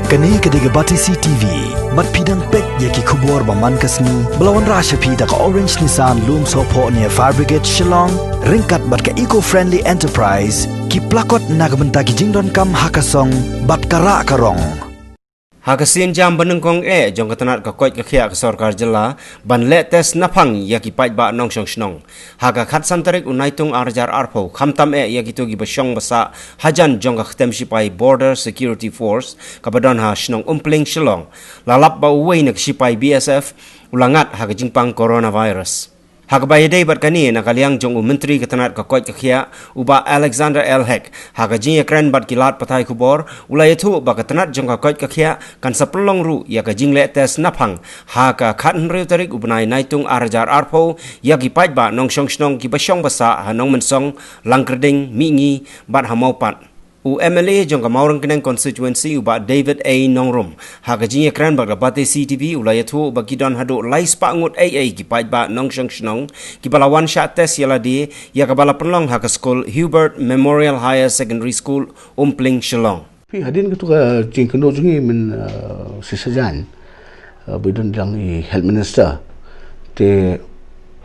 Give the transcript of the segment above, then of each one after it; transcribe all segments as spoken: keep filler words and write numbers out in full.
Kane ka dei ka Batesi T V. Bad phi dang peit ïa ki khubor ba man ka sngi ba la wanrah sha phi da ka Orange Nissan Lumsohphoh near Fire Brigade Shillong, ryngkat bad ka Eco Friendly Enterprise, ki plakot na ka bynta ki jingdonkam ha ka song bad ka rah ka rong. Ha ka sienjam ba nyngkong eh jong ka tnat ka koit ka khiah ka sorkar jylla ban leh test naphang ïa ki paidbah nongshong shnong ha ka khatsan tarik u Naitung arhajar arphew, khamtam eh ïa kito kiba shong ba sah hajan jong ka ktem shipai Border Security Force kaba don ha shnong Umpling Shillong, la lap ba uwei na ki shipai B S F u la ngat ha ka jingpang coronavirus. Ha kaba ïadei bad kane, na ka liang jong u Myntri ka tnat ka koit ka khiah, u Bah Alexander L Hek, ha ka jingïakren bad ki lad pathai khubor, u la ïathuh ba ka tnat jong ka koit ka khiah kan sa pynlong ruh ïa ka jingleh test naphang ha ka khathynriew tarik u bnai Naitung arhajar arphew ïa ki paidbah nongshong shnong kiba shong ba sah ha Nongmynsong, Langkyrding, Mihngi bad ha Mawpat. U M L A jong ka Mawryngkneng constituency, u Bah David A Nongrum, ha ka jingïakren bad ka Batesi T V, u la ïathuh ba ki don haduh lai spah ngut ei ei ki paidbah nongshong shnong kiba la wan shah test ïa lade ïa kaba la pynlong ha ka skul Hubert Memorial Higher Secondary School, Umpling Shillong. Phi, hadien katto ka jingkynnoh jong ngi mynne, uh, shi sajan, uh, ba i don lang i Health Minister, te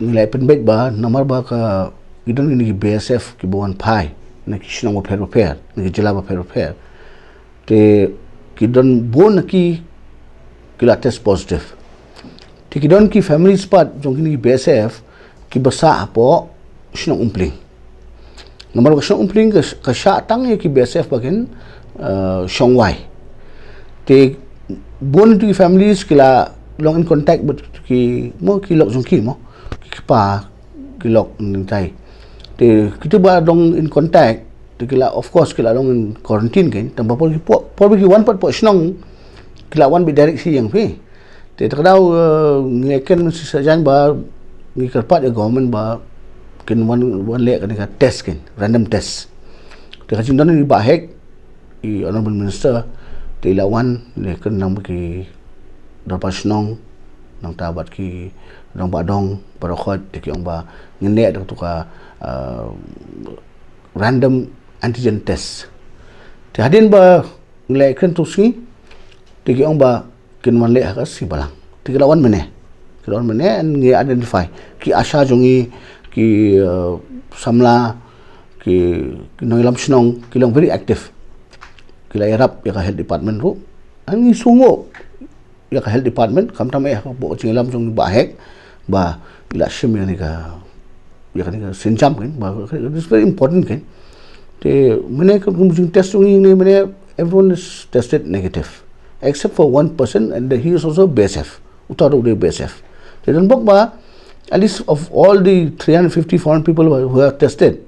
ngi la pynbeit ba namar ba ka, i don kine ki B S F kiba wan phai na ki shnong bapher bapher, na ki jylla bapher bapher, te ki don bun na ki ki la test positive. Te ki don ki families pat jong kine ki B S F kiba sah hapoh shnong Umpling. Namar ka shnong Umpling ka, ka shah tang ïa ki B S F ba kin, uh, shong wai. Te bun tu ki families ki la long in contact bad ki, mo, ki lok jong ki, mo, ki kpa, ki lok nangtai. Te kito ba long in contact te ki la, of course, ki la long in quarantine kein. Tang ba por ki, por, por ba ki wan pat hapoh shnong, ki la wan beit direct sha ïing phi. Te ta ka daw, uh, ngi kren mynshi sajan ba ngi kyrpad ïa government ba kin wan, wan leh kane ka test kein, random test. Te ka jingdon i Bah Hek, i Honorable Minister, te i la wan, ne kren nang bad ki dorbar shnong, nangta bad ki rangbah dong baroh khoit, te ki ong ba ngin leh da katu ka, uh, random antigen test. Te hadien ba ngi la kren tu sngi, te ki ong ba kin wan leh ha ka Sngi Balang. Te ki la wan mynne. Ki la wan mynne, and ngi identify ki ASHA jong ngi, ki, uh, samla, ki, ki nongïalam shnong, ki long very active. Ki la ïarap ïa ka health department ruh. And ngi sngewnguh ïa ka health department, khamtam eh ha ka jingïalam jong i Bah Hek, ba i la shim ïa kane ka, ïa kane ka sienjam kein, ba it's very important kein. Te mynne ka kum jingtest jong ngi mynne, everyone is tested negative, except for one person, and he is also B S F. Uta ruh u dei B S F. Te don bok ba, at least of all the three hundred fifty, four hundred people who are, who are tested,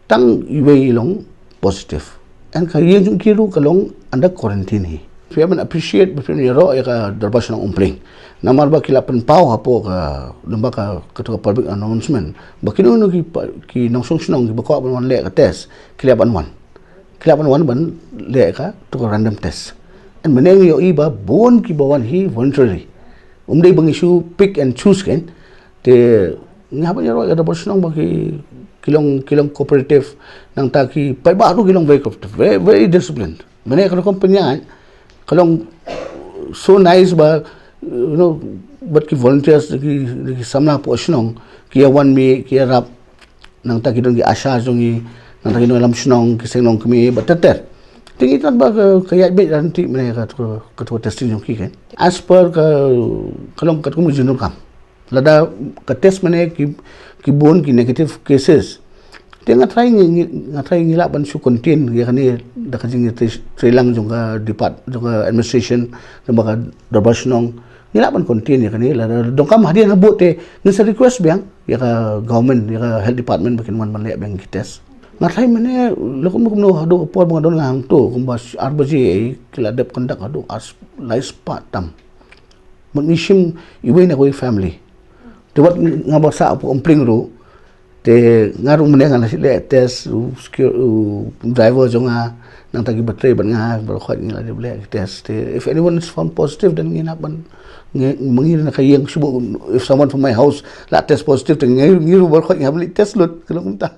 tang iwei i long positive. And ka ïing jong ki ruh ka long under quarantine hi. Phi hap ban appreciate, phi hap ban ïaroh ïa ka dorbar shnong Umpling. Namar ba ki la pynpaw hapoh ka, namar ka, katu ka public announcement ba kino kino ki pa, ki nongshong shnong kiba kwah ban wan leh ka test, ki lah ban wan. Ki lah ban wan ban leh katu ka random test. And mynne ngi ïohi ba bun kiba wan hi voluntarily. Um dei ba ngi shu pick and choose kein. Te ngi hap ban ïaroh ïa ka dorbar shnong ba ki, ki long, ki long cooperative, nangta ki paidbah ruh ki long very cooperative, very, very disciplined. Mynne ka rukom pynïaid ka long so nice ba, you know, bad ki volunteers, ki, ki samla hapoh shnong, ki ïa wan mih, ki ïarap, nangta ki don ki ASHA jong ngi, nangta ki nongïalam shnong, ki seng nongkmie, bad ter ter. Te ngi tip ba ka, ka ïaid beit ranti mynne katu, katu ka testing jong ki kein. As per ka, ka long katu ka mujin kam. Lada ka test mynne ki, ki bun ki negative cases. Te nga tharai ngi, ngi, nga tharai ngi lah ban shu contain ïa kane da ka jingïatreilang jong ka depart, jong ka administration, jong ka dorbar shnong. Ngi lah ban contain ïa kane, lada donkam hadien haduh te ngin sa request biang ïa ka government, ïa ka health department ba kin wan ban leh biang ki test. Nga tharai mynne, la kumno kumno haduh ka por ba nga don nga hangto, kumba ar baje, ki la dep conduct haduh ar, lai spah tam. Mut ngi shim iwei na iwei family. Te wat nga ba sah hapoh Umpling ruh. Te nga ruh mynne nga la leh test, u secure, u driver jong nga, nangta kiba trei bad nga, baroh khoit ngi la dep leh test. Te if anyone is found positive, then ngi hap ban, ngi, ma ngi na ka ïing shu buh, if someone from my house la test positive, te ngi, ngi ruh baroh khoit ngi hap leh test lut, ka long kumta.